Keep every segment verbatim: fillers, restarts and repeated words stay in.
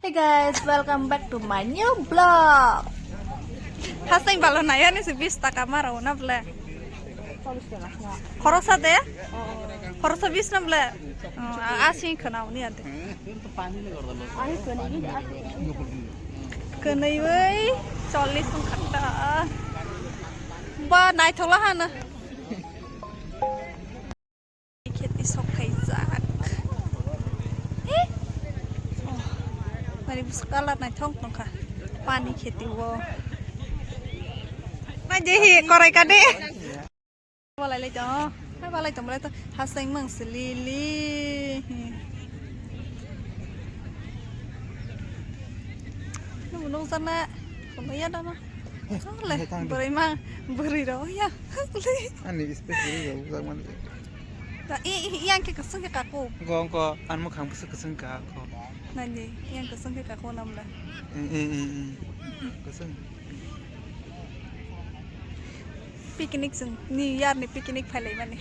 Hey guys, welcome back to my new vlog. Hasing balo naya ni se bis taka maro na ble. Khorosa de? Khorosa bis na ble. Oh, a, a sing khana uni ade. Kwnwi bai chollish wng kha ta. Ba naithok la hana. Kheti sok khaijak. He? Oh. Nari bwswk colour naithok tongkha. Pani kheti o. Naidi hi korai kade. Balai lai tong. Hai balai tong, balai tong. Haseng mang se li li. Nung nung sana. Kono ya dana. Chole. Bwrwi mang. Bwrwi ro ya. Ani space bwrwi ro jak mani. Ta i, i, yang ke kasung ke kaku. Gong ko, an mo khang bwswk kasung ka ko. Nani, yang kasung ke kaku namla. Eh, eh, eh, eh. Kasung. Picnic sung, New Year ni picnic phailai mani.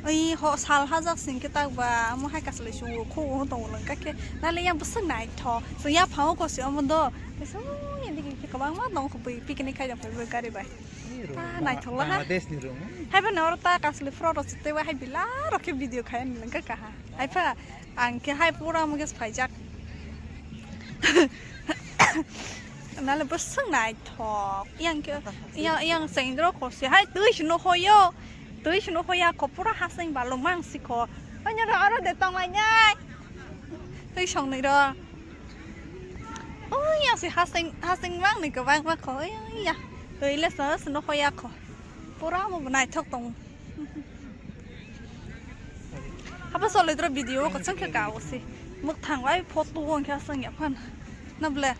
Oi, ho, sal hajak sing ke tak ba, amo hai kasalai sungo, kho, o tong lang ka khe, nale yang bwswk naithok, so ya phao ko se omo do, so ya digi khe kwbangma tong kho bui picnic khai jang phai gari bai. Ta naithok la ha. Bangladesh ni room. Hai ba noro ta kasalai fro ro site wa hai bila ro khe video khai lang ka ka ha. Hai pha, ang khe hai pura mo ges phaijak. Nale bwswk naithok. Yang khe, yang, yang sengdro ko se hai twi sino hoyo. Twi sino hoya ko pura haseng balo mang sikho. Anya ro aro de tong lai nai. Twi song nai ro. Oh, yang si haseng, haseng mang ni kwbang ma kho. Oh, ya. Twi le so sino hoya kho. Pura mo naithok tong. Hapa solidro video ko chang khe ka o si. Muk thang lai photo wng khe asang ya phan. Na ble.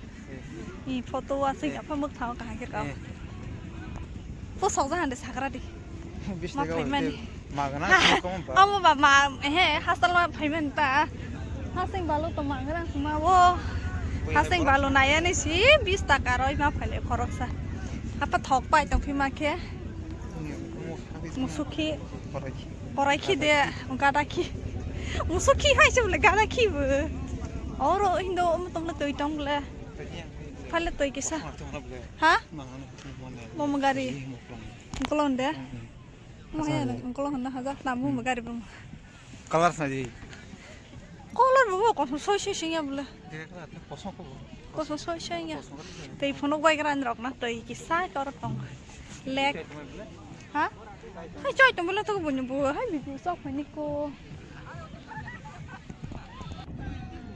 I photo wa sing ya phan muk thang ka khe ka. Po sok ja hande sakra di. Ma phai mani. Magana. Amo ba ma he hasal ma phai man ta. Hasing balu to magrang suma wo. Hasing balu naya ni si bis taka roi ma phai le khorok sa. Apa thok pai tong phi ma khe. Musukhi. Korai khi de, gada khi. Musukhi hai se bole gada khi bo. Oro hindo um tong le twi tong le. Phale twi kisa. Ha? Momo gari. Kolon de. Mo he kolon na haja na momo gari bo. Color sa di. Color bo kosom soi soi sing ya bole. Kosong ko. Kosom soi soi ya. Tei phunuk bai gran rok na tei kisa kor tong. Lek. Ha? Hai choi tong bole to bunyi bu hai bibu sok phani ko.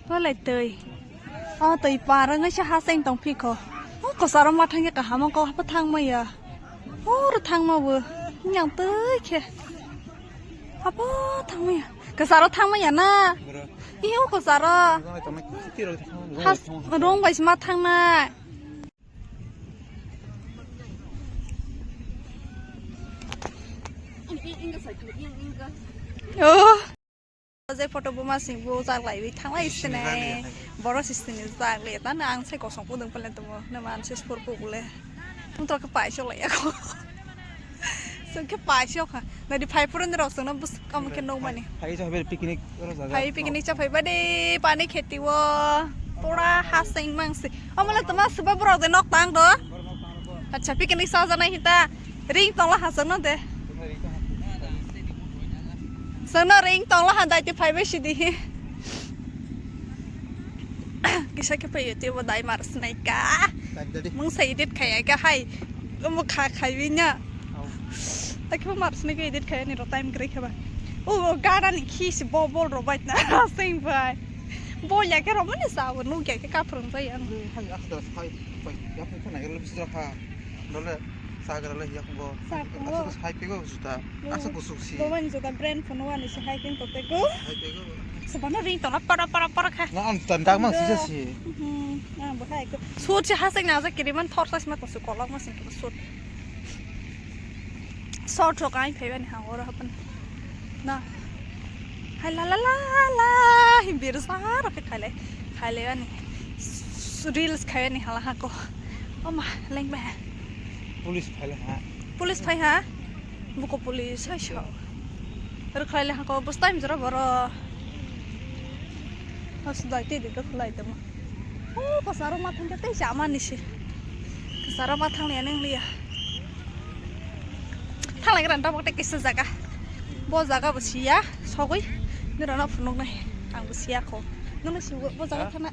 Tole tei. O tei parang sa haseng tong phiko. O kosaro ma thangya kaham ko hapa thang maya. O ro thang ma bo. Nyang tei khe. Hapa thang maya. Kosaro thang maya na. Iyo kosaro. Has rong bai sima thang na. Oh. Je photo buma sing bo jak lai wi thang lai sini. Boro si sini jak lai ta na ang sai kosong pudung palen tumo na man se spor ko bole. Tung to ka pai so lai ako. Sung khe paisok ha. Nadi phai purun rok sung no bus kam khe nok mani. Phai sa picnic oro jaga. Phai picnic cha phai bade pani kheti o. Pura haseng mang se. Amala tama suba borok de nok tang do. Acha picnic sa jana hita. Ring tong la haseng no de. Sung no ring tong la han dai te phai bai sidi hi. Kisa khe phai te bo dai mar snai ka. Mung sa edit khai ka hai. Mo kha khai wi nya. Akhe mar sini ke edit khai ni ro time kre kheba. O gara ni khi si bo bol ro bai na sing bai. Bo ya ke ro mani sa bo nu ke ke ka phrang bai ang. Hai asda sai bai ya pun kana gelo bisra kha. Dole sa gara le ya ko. Sa ko. Asda sai pe go juta. Asda ko suk si. Bo mani juta brand phone wani si hai kin to te go. Hai pe go. Sa bana ring to na para para para kha. Na an tan dak mang si si. Hmm. Ah bo hai ko. Sut si hasik na ja kiri man thor sa sima to su kolok ma sing ko sut. Short rok ang phai bani ha oro hapan. Na. Hai la la la la. Hi bir sa ro khe khai lai. Khai lai bani. Reels khai bani hala ha ko. O ma leng ba. Police phai lai ha. Police phai ha. Buko police hai so. Rwkhlai le hako bwstai mjora boro. Hos dai te de rwkhlai tamo. O kasaro ma thangke tei chama ni se. Kasaro ma thang liya nang liya. Thalai gran tabok te kisa jaga. Bo jaga bo siya sogwi. Nira no phunuk nai. Ang bo siya ko. Nung si bo jaga thana.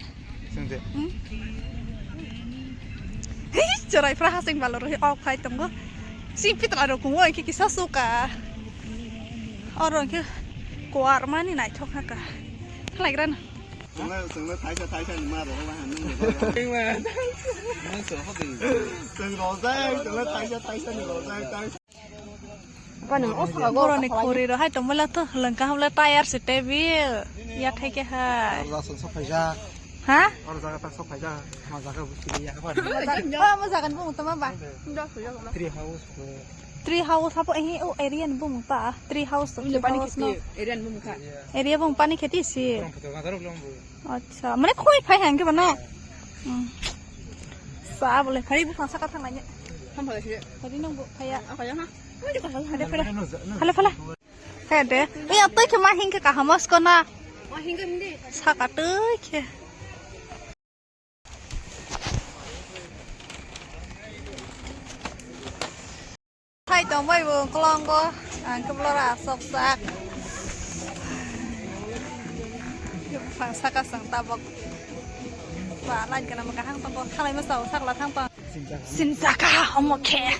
Sengde. Hmm? Hei, chorai phra hasing balor hi ok khai tongo. Si pitra ro kungo ki kisa suka. Oro ki kuar mani naithok haka. Khlaigra na. Sengna, sengna thaisa, thaisa ni ma ro ba han nung. Nung so hobi. Seng ro jai, sengna thaisa, thaisa ni ro jai, thaisa. Boroni khuri ro hai tongmala to lengka hamla tayar se tebil ya thai ke hai. Oro jasong sok phaijak. Ha? Oro jaga tak sok phaijak. Ma jaga busi ya. Oh, mo jaga ni bumung tama ba? Tree house. Tree house hapo ehi o area ni bumung ta. Tree house to tree house no. Area ni bumung kha. Area bumung pani kheti si. Acha, mane khoi phai hang ke bana. Hmm. Sa bole phai bu phasa ka thang nai. Phai nang bu phai ya. Phale phale. Phale phale. He de. Ei atoi ke ma hing ke kaham as ko na. Saka tui ke. Thai tongbai bo kolongo, ang khe blora asok sak. Phang saka sang tabok. Ba, lain kana ma kahang tongo, khalai ma sao sakla thang tong. Sinjaka omo khe.